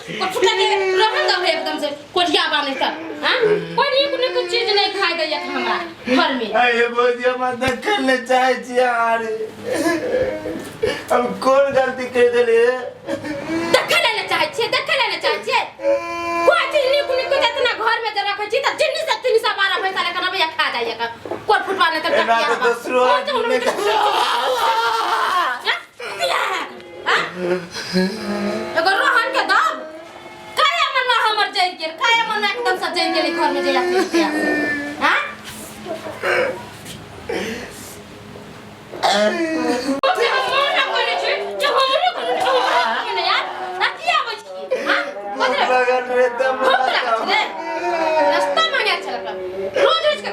कोठुका के रहन दो एकदम से कोठिया बाने तक हां कोई नीक नीक चीज नहीं खाए दैया हमरा घर में। अरे भौजी, हम देखल नहीं चाहे छी अहाँ। हम कोन गलती कर देलिए? देखे ले चाहे छियै, देखे ले चाहे छियै। कोई चीज नीक नीक जितना घर में जे रखै छी त जिन्नी से तीन सौ बारह पैसा लेकर अबैया खा जाइया का कोई फुटवा नहीं त एना तऽ दोसरो आदमी नहि। एगो रोहन के दब काया मनवा हमर जरि गेल, काया मनवा एकदम से जरि गेल घर में जइया से। हां, लगन रे तब नाश्ता मांगे छल रोज रोज के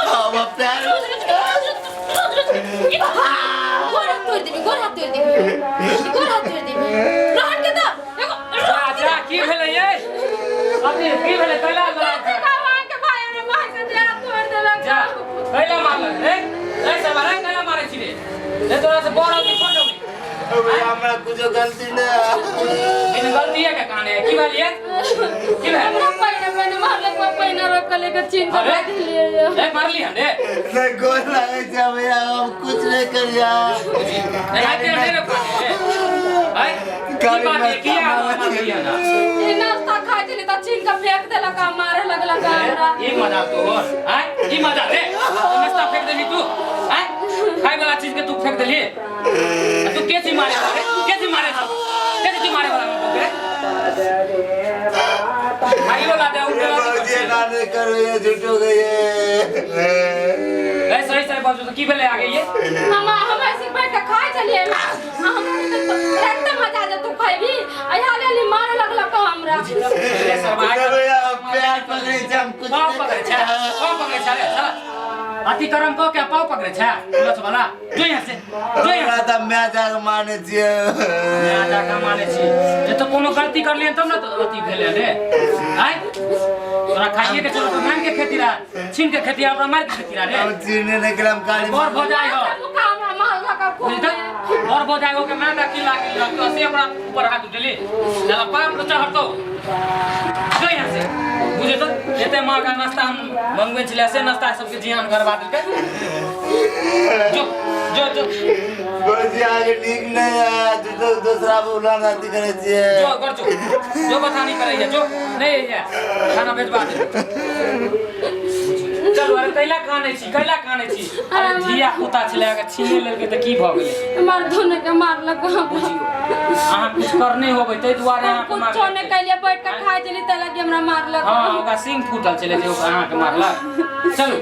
हम प्यार रोज रोज के, रोज रोज, रोज रोज के। गोर हाथ तोड़ देबी, गोर हाथ तोड़ देबी, गोर हाथ तोड़ देबी। रोहन के दो एगो। जा जा, की भेलै ये? अथी की भेलै? कैला लड़ाइ? कथी कहब अहाँके भाई, हमरा माय के देह तोड़ देलक। जा, कैला मारलक रे? ए सब रे, कैला मारै छी रे? रे, तोरा से बड़ हो कि छोट हो? भैया, हमरा कुछो गलती नहीं। बिन गलती के काने की भेल ये? की भेल? हमरा पहिने पहिने मारलक, पहिने रखल के छीन के अरे? रख लिए। ए, मारली हन रे? नहीं, गोर लगे छै भैया, हम कुछ नहीं करिया। ए, हाथे रे रे काने रे। आय, की बात है? किया मारली हन? ई नाश्ता खाइ छली तऽ छीन के फेंक देलक आ मारे लगलक हमरा। ई मजा तोहर? आय, ई मजा रे? नाश्ता फेंक देली तू? आय, खाय वाला चीज के तू फेंक देली? आ तू के चीज मारे वाला रे? के चीज मारे छौ? के चीज मारे वाला रे? खाइयो ला दे। ये भौजी, एना नहीं करो, ये झूठो गई। ए, सही सही बाजू तो, की भेलै आगे ये? हम ऐसे बैठ के खाइ छलियै, हमरा तऽ एकदम मजा जे तू खैबी आ यहाँ लेली मारे लगलक हमरा। रे शर्मा, नहीं भैया, हम प्यार पकड़े छै, हम कुछ पाँव नहीं। पकड़े छै, पाँव पकड़े छै रे साला? अति करम कऽ के पाँव पकड़े छै लच वाला। जो यहाँ से, जो यहाँ हमरा से। तऽ माय जाके मानै छियै। नया जाके मानै छी जे तो कोनो गलती करलियन तब ने तो अथी भेलै रे। आय, तोरा खाइए के चलो तो मांग के खेती रहा, छीन के खेती, हमरा मार के खेती रहा रे? हम चिन्ह नहीं केलम काली। बड़ भऽ जाइ हो। मुका हमरा मारलक खूब। बुझली तऽ बड़ भऽ जाइ हो के मार की लागी लगतो से ओकरा ऊपर हाथ उठेली चला पाप तो चढ़तो। जो यहाँ से। बुझे तो एते माँ का नाश्ता हम मंगबै छलियै से नाश्ता सबके जियान करबा देलकै। जो जो जो। भौजी, आगे नीक नहीं है, झूठो दोसरा बोला अथी करै छियै। जो कर, जो जो, बथानी करैया जो नहीं है, खाना भेजवा दे। चलू। अरे, कैला कानै छी? कैला कानै छी? अरे, धिया पुता छलै, अगर छीने लेलकै तऽ की भऽ गेलै? मार धोने के मारलक हमरा। बुझियौ, अहाँ कुछ करने होबै ताहि दुआरे हम अहाँके कुछो नहि मारलक। कैलियै, बैठ के खाइ छली तै लगी हमरा मारलक। हँ, ओकरा सिंग फूटल छलै जे ओकरा अहाँके मारलक। चलू,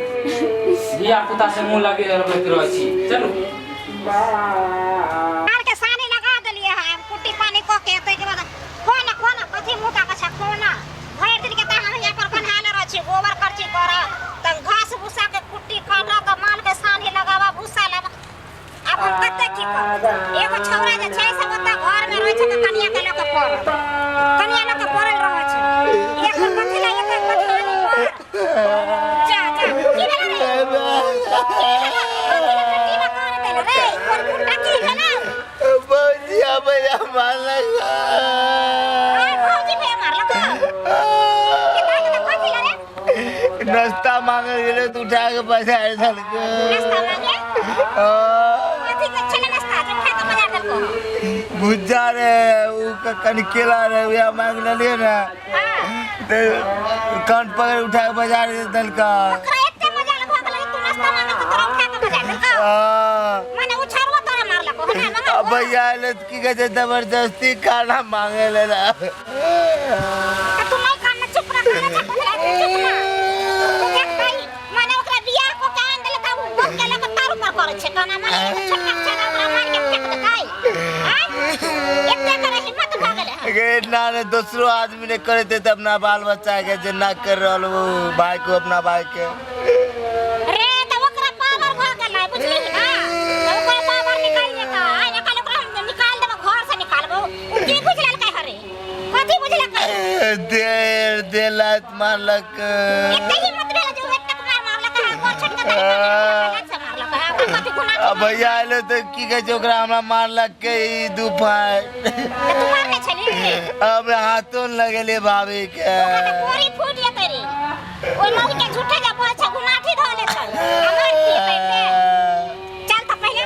धिया पुता से मुँह लगे रहैत रहै छी। चलू। माल के सानी लगा देलिए है, कुट्टी पानी कऽ के। ताहिके बाद कोना कोना कथी मुँह ताकै छै? कोना भरि दिन के तऽ हम यहाँ पर बन्हाले रहै छी। गोबर करची करऽ तऽ घास भूसा के कुट्टी काटऽ तऽ माल के सानी लगाबऽ, भूसा लाबऽ। आब हम कते की करब? एगो छौड़ा जे छै से ओतऽ घर में रहै छै तऽ कनिया के लऽ के पड़ल, कनिया लऽ के पड़ल रहै छै। एक कथी लए एक बथानी पर जा जा। की भेलै रे? की भेलै? कथी लए कटीमा कान देले रे? कोन कुट्टा? की भेलै? भौजी, भैया मारलक। आय, भौजी भैया मारलक? केतना के कथी लए रे? नाश्ता मांगे गेलै तऽ उठा के पसारि देलकै। नाश्ता मांगे? कथी के छलै नाश्ता जे उठा के बजा देलको? भुज्जा रे, उ कनि केला रे, उएह मांगि लेलियै ने तऽ कान पकड़ि उठा के बजार देलकै। ओकरा एते मजा भऽ गेलै, तू नाश्ता मांगे तऽ तोरा उठा के बजा देलको? हाँ। माने उ छौड़वा तोरा मारलको हन ना? आ भैया एलै तऽ की कहै छै, जबरदस्ती खाना मांगे ले रहा। तऽ तू नहीं कान, चुप रह, खाना खा, चुप रह। तू देख भाई, माने ओकरा बियाह को के आन देले तऽ उ बहू के लऽ के तार ऊपर करै छै खाना। माने एगो छोटका छै, ओकरा मार के फेंक देतै? आँय, एते करे हिम्मत भऽ गेलै हन? गे ना ने दोसरो आदमी ने करते तऽ अपना बाल बच्चा के जेना कर रहल ओ भाई को, अपना भाई के। रे, तऽ ओकरा पावर भऽ गेलै, बुझलिही ना? तऽ ओकर पावर निकालि जेतै। आइ ने काल्हि ओकरा हम निकालि देबो, घर से निकालबो। उ की बुझि लेलकै हरे? कथी बुझलकै? देर देलत मारलक। एते हिम्मत भेल जे उ एतेक मार मारलक हँ? गोर छोटका तरीका से मारलक हँ? कथी गुना आ भैया आयलो तऽ की कहै छै ओकरा हमरा मारलक के ई दू पाइ तू मारने छली हमरा हाथो ने लगेलियै भाभी के ओकरा तऽ कोरी फूट जेतै रे ओइ मौगी के झूठे जे बोल छै गुनाठी धऽ लेतै आ मार खिएतै ते चल तऽ पहिले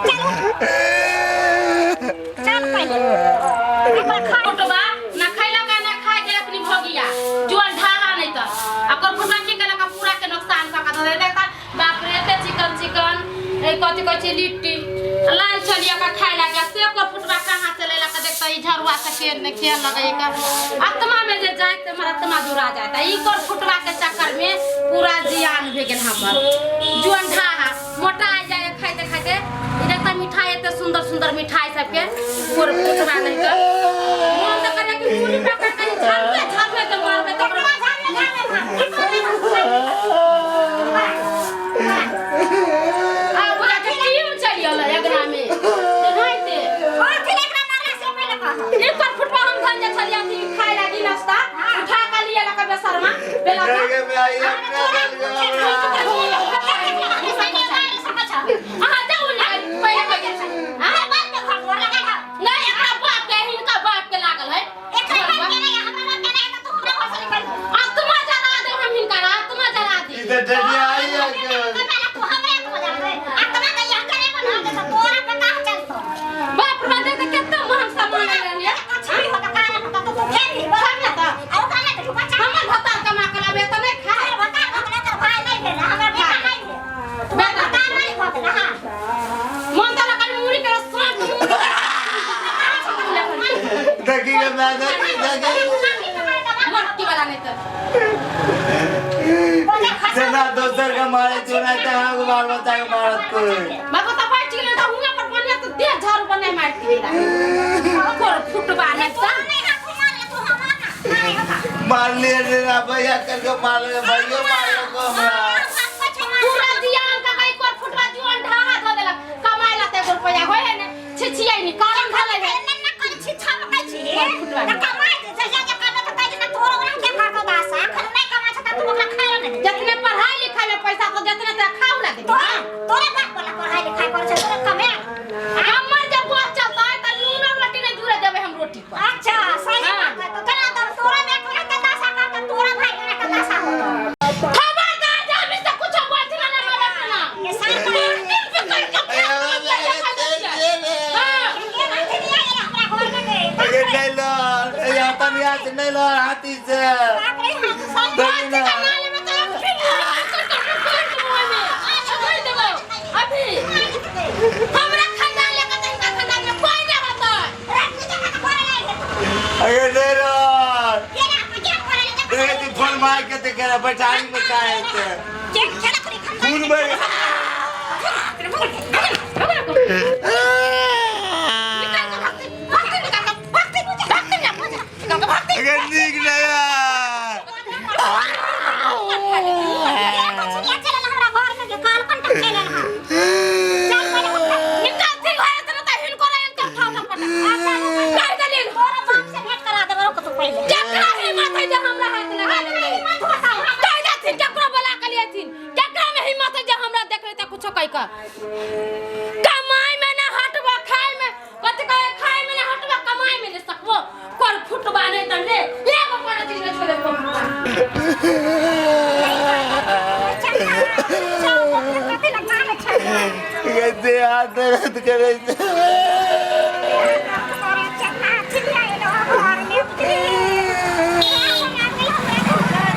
चल उठ चल पहिले ओकरा खा फुटबा ना खैलक आ ना खाय देलक नि भगिया जुअन ढाहा नहीं त ओकर फुटबा की केलक आ पूरा के नुकसान कऽ के धऽ देलक। बाप रे, एते चिकन चिकन ए कथी कहै छै लिट्टी आ लाल चलिया का खाय लागे से ओकर फुटबा कहाँ से लेलक देखता ई झरुआ से के ने के लगै का आत्मा में जे जाय त हमर आत्मा जुड़ा जाय त ई कर फुटबा के चक्कर में पूरा जियान भे गेल हमर जुअन ढाहा मोटा आ जाय खाइते खाइते। ई देखता मिठाई एते सुंदर सुंदर मिठाई सबके पूर फुटबा नहीं त मन त करे कि पूरी पकड़ के झाड़ुए झाड़ुए त मारबे त ओकरा झाड़े झाड़े झाड़ आ बुझा के टीम चलि गेलै अगना में तेनाहिते कथी ले एकरा मारला से पहिले कह। एक पर फुटबा हम धन जे छलियै अथी खाय लागी नाश्ता उठा के लिए लका बेसरमा बेला गे भाई अपना दल हमरा। अहाँ जाउ ने पहिले कह नहीं एकरा बाप के हिनका बाप के लागल है। आत्मा जला दे हम हिनका आत्मा जला ई दी। तऽ डरिया आई है के। बाप रे देख तऽ कते महंग सामान आयल ये। हमर भतार कमा के लाबे तऽ नहीं खाए। मन तऽ लगल मुड़ी के साँप मुँह देखी गे मैं देखी देखी मटकी वाला नहीं तऽ जेना दोसर के मारे चुनाइ तऽ अहाँके बाल बच्चा के मारत कोइ। बाबा तऽ बैठ गेलै तऽ हुआं पर बनिया तऽ देह झाड़ू बनाय मारती कोर फुटबा नहीं तऽ मारलियै रे ना भैया करके मारले भैयो मारलको हमरा। पूरा जियान का कई कोर फुटबा जुआन ढाहा धऽ देलक कमाय ला ते रुपया होय है ने छिछियै नि कारण धले है। जितने पढ़ाई लिखाई में पैसा तो जितने तोरा खाऊ ला देबी। तोरे बाप वाला पढ़ाई लिखाई करै छै तोरे कमे। हमर जब बस चलतै त नून और रोटी नहीं जुड़े देबै हम रोटी पर। अच्छा सही बात है तो चला तो तोरा बेटा के दशा कर तो तोरा भाई के दशा होतो। खबरदार जाबी से कुछ बोलती ना ना ना ये सार दिन पे करके हां ये हाथी नहीं आया हमरा घर में के अगे नहीं लड़ ए हाथी से नहीं लड़ हाथी से। बाप रे हाथ सही देखी ना। नाले में तो एक फिर करके फेंक देबो ओइमे छोड़ देबो अभी हमरा खानदान लेके त हिनका खानदान में कोई नहीं रहतै। अगे नहीं लड़ ये ना क्या करे देखे तू फोन मार के देखे रे बैठारी में का है ते के खेला करी खानदान खून बह निकाल के भक्ति भक्ति निकाल के भक्ति भक्ति ना निकाल के भक्ति। अगे नीक नहीं है। निकाल थी घर से त हिनको रे इनकर ठाव ठाव पटा कह देलिन केकरा हिम्मत है जे हमरा हाथ लगा लेतै कह देथिन केकरो बोला के लियथिन केकरा में हिम्मत है जे हमरा देख लेतै कुछो कह के कमाई में ना हटबो खाई में कथी कहे खाई में ना हटबो कमाई में नहीं सकबो कर फुटबा नहीं त ले एगो कोनो चीज नहीं छोड़े को फुटबा। गे देह हाथ दर्द करे छै।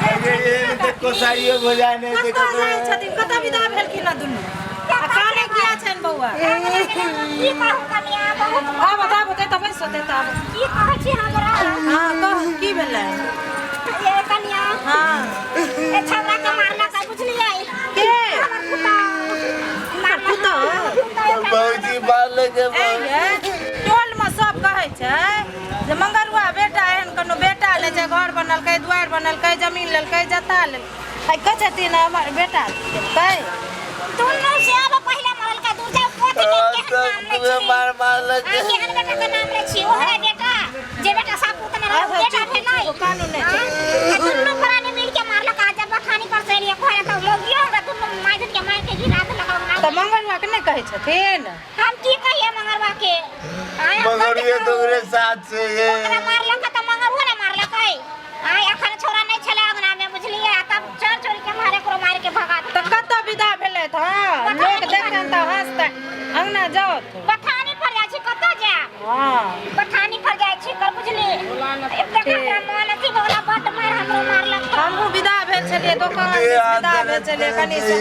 अगे एहन तऽ कोसाइयो भोजा नहि छै कतऽ ककरो। जाइ छथिन कतऽ विदा भेलखिन हँ दुनू आ काने किया छनि बौआ? आब आब होतै तबे सोतै तब। हँ कह की भेलै? हँ के पुतहु? भौजी मारलक ए यै, टोल में सब कहै छै जे मंगरुआ बेटा एहन कोनो बेटा नहि छै घर बनलकै दुआरि बनलकै जमीन लेलकै जता लेलकै आ कहै छथिन हमर बेटा कै दुनू से अब पहिले मरल का दूजा पोती के केहन नाम लै छी मार मारलक। आ केहन बेटा के नाम लै छी ओहरे बेटा जे बेटा सापूत न रहे अच्छा, बेटा चुप, भेलै चुप, कानू नहि छै। आ दुनू प्राणी मिल के मारलक आ जब बथानी पर से एलियै घर त मोगियो हमरा दुनू माय के मार के गिरा देलक तऽ मंगरुआ कहै छथिन? हम की कहिए मंगरवा के? आय हम मगर कथी ये करू? तो ओकरे साथ से ये ओकरा मारलक तऽ मंगरुआ ने मारलक है। आय अखन छोरा नहि छलै अंगना में बुझलियै, आ तब चोर चोरी के मारे ओकरो मारि के भगा तऽ देलक। कतऽ विदा भेलथि? हँ, लोक देखतनि तऽ हँसतनि। अंगना जाउ। बथानी पर जाइ छी, कतऽ जायब? हँ। बथानी पर जाइ छी कर बुझली। एक तऽ हमरा मन अथी भऽ गेला, बड्ड मारि हमरो मारलक। हमहूँ विदा भेल छलियै दोकान दिस, विदा भेल छलियै कनि से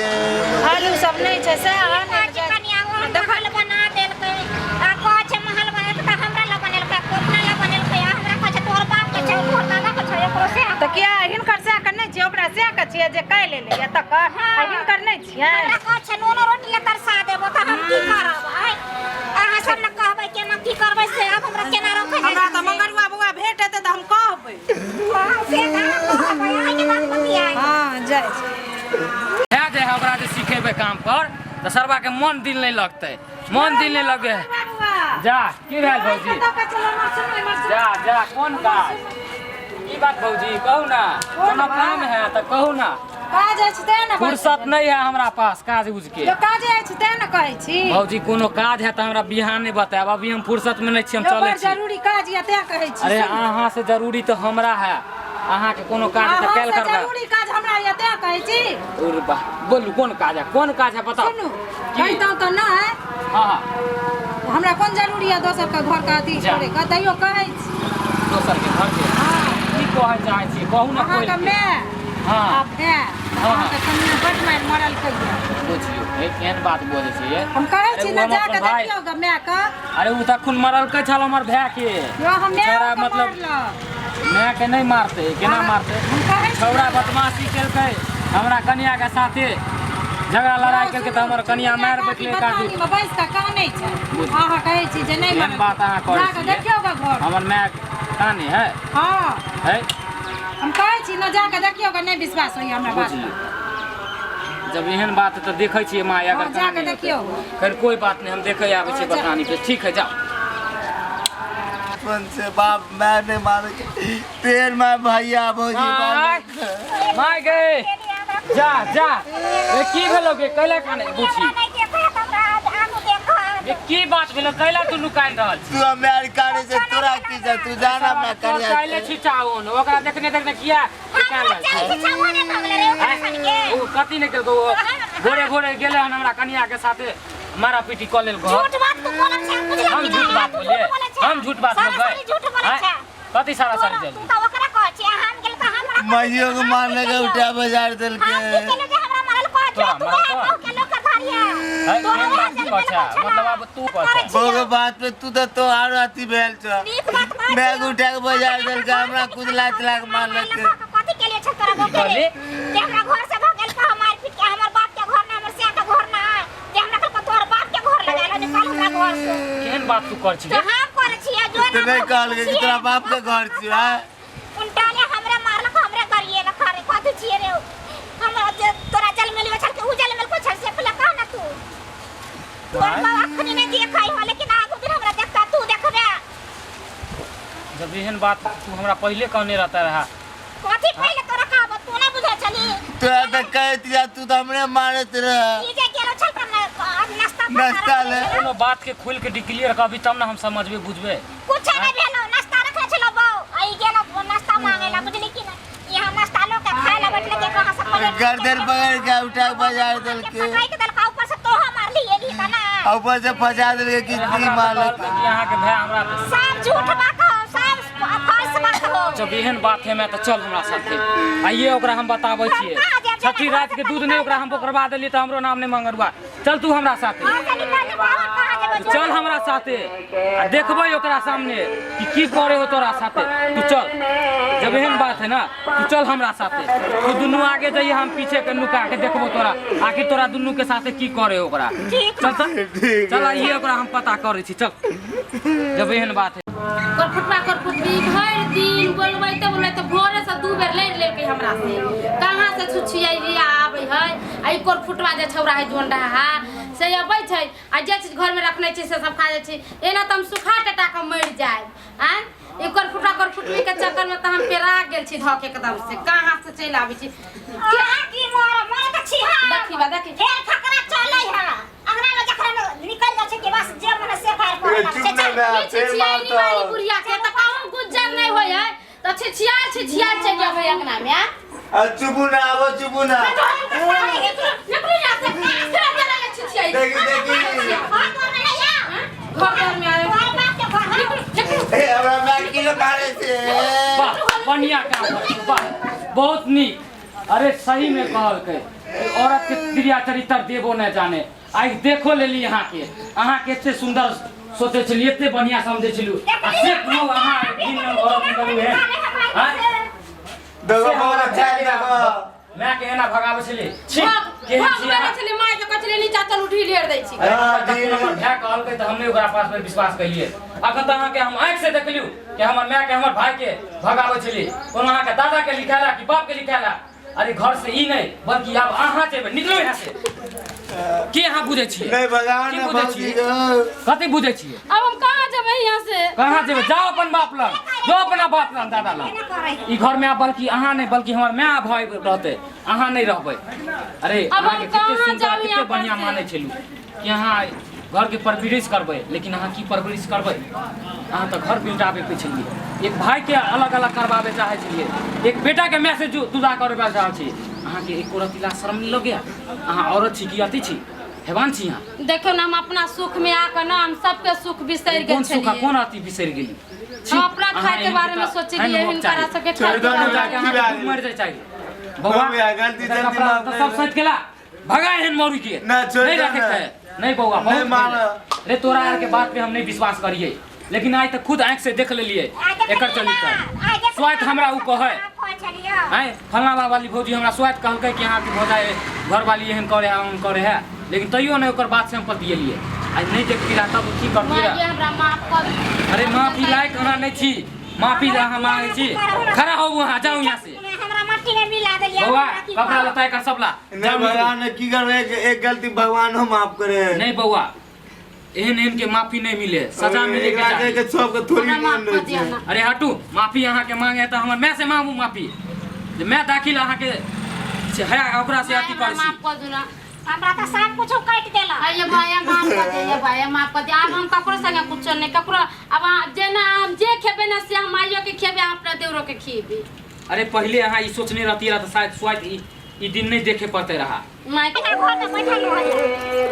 आलू सब नहि छै से आनै लए जाइ। कनिया ओहन महल बना देलकै आ कहै छै महल बनेलकै तऽ हमरा लए बनेलकै, अपना लए बनेलकै, आ हमरा कहै छै तोहर बाप के छै, तोहर दादा के छै, ओकरो से। तऽ किया हिनकर सएह के नहि छियै, ओकरा सएह के छियै जे काल्हि एलैया तकर, आ हिनकर नहि छियै? हमरा कहै छै नूनो रोटी लए तरसा देबो, तऽ हम की करब? आँय अहाँ सब ने कहबै केना की करबै से, आब हमरा केना रखै? हमरा तऽ मंगरुआ बौआ भेट हेतै तऽ हम कहबै। हँ, से तऽ अहाँ कहबै, अहाँके बात बतियाइ। हँ, जाइ छी। है जे है ओकरा जे सिखेबै काम पर तऽ सरबा के मन दिल नहीं लगतै, मन दिल नहीं लगे। जा की भेल भौजी? जा जा कोन काज की बात भौजी कहू ना, कोनो काम है तऽ कहू ना। काज अछि तें ने। फुर्सत नहीं है हमरा पास काज उज के। जो काज अछि तें ने कहै छी। भौजी कोनो काज है तऽ हमरा बिहाने बतायब, अभी हम फुर्सत में नहीं छी, हम यौ, चलै बड़ छी। जरूरी काज यऽ तें कहै छी। अरे सुनू। अहाँ से जरूरी तऽ हमरा है, अहाँके कोनो काज है तऽ अहाँ काल्हि से करबै। जरूरी काज हमरा यऽ तें कहै छी। उर बा, बोलू कोन काज है, कोन काज है बताउ। सुनू। की? कहितहुँ तऽ नहि। हाँ हाँ। हमरा कोन जरूरी यऽ दोसर के घर के अथी जा। करे के, तैयो कहै छी। दोसर के घर के की कहै चाहै छी कहू ना। अहाँके खोलि के। माय हाँ आ भाय हाँ। अहाँके कनिया बड मारि मरल कहिया। बुझियौ हे केहन बात बजै छी ये। हम कहै अरे छी ओ ने हमर जा कऽ अपन भाय। देखियौ ग माय के। अरे ओ तऽ अखन मरलकै छल हमर भाय के। यौ हम माय छौड़ा के मतलब मारलक। माय के नहि मारतै, केना मारतै? हम कहै छी छौड़ा बदमाशी केलकै हमरा कनिया के साथे, झगड़ा लड़ाई केलकै तऽ हमर कनिया मारि बैठलै एक आदमी। बथानी मे बैस कऽ कानै छै, बुझियौ। अहाँ कहै छी जे नहि एहन मारल। बात अहाँ करै जा कऽ छियै। देखियौ ग घर। हमर माय काने है? हँ। है। हम कहै छी ने जा कऽ देखियौ ग, नहि विश्वास होइए हमरा बात बुझलियै, जब एहन बात है तऽ देखै छियै माय अगर हँ, जा कऽ काने होतै। देखियौ। खैर कोई बात नहीं, हम देखे आबै छियै हँ, जा। बथानी पे। ठीक है जाओ। बचपन से बाप माय नहीं मारे के, तेर माय भैया भौजी माय माय गे, जा जा, ए की भेलो गे, कैला काने बुझी? हमरा नहि देखत, हमरा आगू देखत। ए की बात भेलो, कैला तू नुकानि रहल छी? तू हमें काने से तोरा की जा, तू जाना अपना तोर कर। कैले छिचाओन ओकरा देखने देखने किया हमरा निकालि रहल चल छी? छिछाओने भऽ गेलै रे ओकरा सनके। ओ कथी नहि केलको, ओ भोरे भोरे गेलै हन हमरा कनिया के साथे मारा पीटी कऽ लेल घर। झूठ बात तू बोलै छै, बुझलक हम कि झूठ नहि? बात तू झूठ बोलिए? बोलै छै। हम झूठ बात सारा बोलबै? सारी झूठ बोलै आँय? छै। कथी सारा सारी तू जल्दी तऽ ओकरा कहै छी, हम गेल तऽ हमरा कहै माइयो छी, के हम मारने की के केलियौ? उठा बाजार हम देलके। की केलियौ जे हमरा मारल कहै तोरा छी? तू मारल वएह कहै? के लोक के धरिया। है, तोरा एहन वएह बात की जलमेल कहै छै? छला। मतलब आब तू कहै करै छै। छियौ। बो बात पे तू तो तो आरो अथी भेल छ। नीक बात कहै बैग छियौ। उठा के बाजार देलके, हमरा कुछ लात लाग मारलक। कथी केलियै छै तोरा गाँव के रे? कहली? जे हमरा घर से भगेल कह मारि पीट के, हमर बाप के घर ना, हमर सिया के घर ना, जे हमरा कहलको तोहर बाप के घर लगा लो, निकाल हमरा घर से। केहन बात तू कर छी तो हम करै छियै जो तो नहीं कहलके कि तोरा बाप के घर छियो? आँय? उल्टा ले हमरा मारलक, हमरा गरिएलक। अरे कथी छियै रे? हमरा जे तोरा जलमेल छल के उ जलमेल को छल से पहिले कह ना तू। तोर बाप अखनी नहीं देखै हो, लेकिन आगू दिन हमरा देखता, तू देखबे। जब एहन बात तू हमरा पहिले कहने रहता रहा। कथी पहिले तोरा कहब? तू ना बुझै छली। तोरा तऽ कहैत या तू तऽ हमरे मारैत रह। ई जे गेलो छल त नाश्ता नाश्ता ले। कोनो बात के खोल के डिक्लियर कहबी तब ना हम समझबे बुझबे। कुछ नहीं भेलो, नाश्ता रखले छलो बौ, आ ई गेलो नाश्ता मांगे ला, बुझली कि नहीं? यहाँ नाश्ता लो के खाए ला बैठले के कहां से पहिले गर्दन पकड़ के उठा के बाजार देलके। पकड़ के देलका, ऊपर से तोहा मारली एली त ना। आ ऊपर से फंसा देलके कि अरे की हमरा तऽ मारलक। कहलकै कि अहाँके भाय हमरा तऽ सब झूठ बात हो, सब फॉल्स बात हो। जब एहन बात है मैं तऽ चल हमरा साथे, आइए ओकरा हम बताबै छियै। कहाँ जायब? छठी रात के दूध नहि ओकरा हम बोकरबा देलियै तऽ हमरो नाम नहि मंगरुआ। चल तू हमरा साथे। घर से निकल के बाहर कहाँ जेबै? चल हमरा साथे आ देखबै ओकरा सामने कि की करे हो तोरा साथे। तू चल, जब एहन बात है ना तू चल हमरा साथे। तू दुनू आगे जाइए, हम पीछे के नुका के देखबो तोरा, आखिर तोरा दुनू के साथे की करे हो ओकरा। ठीक। चल चल ठीक। चल आइए ओकरा हम पता करै छी। चल, जब एहन बात है। करफुटवा करफुटबी भरि दिन बोलबैते बोलबैते भोरे से 2 बेर लड़ि लेलकै हमरा से। कहाँ से छुछियैया आबै है आ ई करफुटवा जे छौड़ा है जोन रहा से अबै छै आ जे चीज घरमे रखने छै से सब खा जाइ छै। एना तऽ हम सुखा टटा कऽ मरि जायब। आँय, ई करफुटवा करफुटबी के चक्करमे तऽ हम पेरा गेल छी धऽ के एकदम से। कहाँ से चलि आबै छी? कहाँ की मोर मोर त छी? हां, देखी बा, देखी। ढेर फकरा चलै है अंगना। में जखन निकल जाइ छै कि बस जे मन से खाय ए, पर चुप ना ना ई फेर छिछियाइनी वाली मारतो। बुढ़िया के त कहूँ गुज्जर नहीं होय है त छिछिया छिछिया चलि अबै अंगना में आ आ चुपू ना आबो चुपू ना। निकलू यहाँ से, फिर अंदर आके छिछियाई। देखी देखी। घर द्वार में नहीं आ। घर द्वार में आए। घर बाप के घर है। निकलू। ए हमरा माय किलो मारे से। वाह बढ़िया काम करै छी, वाह बहुत नीक। अरे सही में कहलकै कि औरत के क्रिया चरित्र देबो नहि जाने। आइ देखो लेली अहाँके, अहाँके एते सुन्दर सोचै छलियै, एते बढ़िया समझै छलियै, आ से कोनो अहाँ दिन में औरत निकलू है आँय? देखो बहुत अच्छा है देखो। माय के एना भगाबै छलियै, छी भाग केहन भाग छी मारै अहाँ? छलियै माय के, कहै छलियै नीचा चलू ढील हेर दै छी। हाँ, तखन जी। हमर भाय कहलकै तऽ हम नहि ओकरा पास में विश्वास कलियै। अखन तऽ अहाँके हम आँखि से देखलियौ कि हमर माय के हमर भाय के भगाबै छलियै। कोनो अहाँके दादा के लिखायला कि बाप के लिखायला? अरे घर से ई नहि बल्कि आब अहाँ जेबै, निकलू यहाँ से। की अहाँ बुझै छियै? नहीं भगवान की ने बुझै भौजी छियै? गो। कथी बुझै छियै? अब हम कहाँ जेबै यहाँ से? कहाँ जेबै? जाओ अपन बाप लग, जाओ अपना बाप लग, दादा लग। ई घर में आब बल्कि अहाँ नहि बल्कि हमर माय भाय रहतै, अहाँ नहि रहबै। अरे अब हम अहाँके कते कहाँ सुन्दर जाउ कते यहाँ पर बढ़िया से? मानै छलहुँ कि अहाँ घर के परवरिश करबै, लेकिन अहाँ की परवरिश करबै? अहाँ तऽ घर बिलटाबै के छलियै, एक भाय के अलग अलग करबाबै चाहै छलियै, एक बेटा के माय से जुदा करबै चाहै छी। अहाँके एको रत्ती लाज शरम नहि लगैया? अहाँ औरत छी कि अथी छी, हैवान छी अहाँ? देखियौ ने, हम अपना सुख में आके ना हम सबके सुख बिसरि गेल कोन सुख आ छलियै। कोन अथी बिसरि गेली? छी, हम अपना अहाँ खाय के एहन बारे में तऽ सोचलियै, एहन होबक हिनकरा चाही। सबके छोड़ि खाय के दो बारे ना, में। अहाँके की भए गेल? मरि जाइ चाही बौआ। भैया, गलती एकर जल्दी कपड़ा माफ तऽ कर सब दे। सैत गेला, भगा एहन मौरी के। ना, छोड़ि नहीं दो रखे ना। के नहीं बौआ, बहुत नहीं मानो। भेलै। रे तोरा आर के बात पे हम नहीं विश्वास करिए, लेकिन आइ तऽ खुद आँखि से देख लेलिए एकर चलित्र। स्वाइत हमरा उ कहै आँय फलना वाली भौजी हमरा स्वाइत कहलकै कि अहाँके भौजाइ घरवाली एहन करे है ओहन करे है, लेकिन तैयो नहि ओकर बात से हम पतिएलिए। आइ नहि देखती रहा तब की करती माय रहा? गे, हमरा माफ कर। अरे माफी लायक अहाँ नहि छी, माफी अहाँ मांगै छी। खड़ा होबू अहाँ, जाउ यहाँ से। हमरा मट्टी में मिला देलियै। बौआ कपड़ा लत्ता एकर सब ला। नहीं जाउ निकलू। भगवान ने की करबै, एक एक गलती भगवान हो माफ करे। नहीं बौआ, एहन एहन के माफी नहीं मिले, सजा मिले के एकरा चाही। के सबके थोड़ी हमरा मन माफ कर रहै दिअ छै। ना। अरे हटू, माफी अहाँ के मांगे तऽ हमर माय से मांगू माफी, जे माय दाखिल अहाँ के से है ओकरा से माय, अथी हमरा करै छी। माफ कर दू ना। हमरा तऽ सब कुछ काटि देलक। अरे भैया माफ कर दे, भैया माफ कर दे। आब हम ककरो संगे कुछो नहीं, ककरो अब अहाँ जेना हम जे खेबै ना से हम माइयो के खेबै, हम अपना देवरो के खेबै। अरे पहले अहाँ ई सोचने रहती रहा तऽ शायद स्वाद ई दिन नहीं देखे पड़ते रहा। माय घर में बैठल रहै।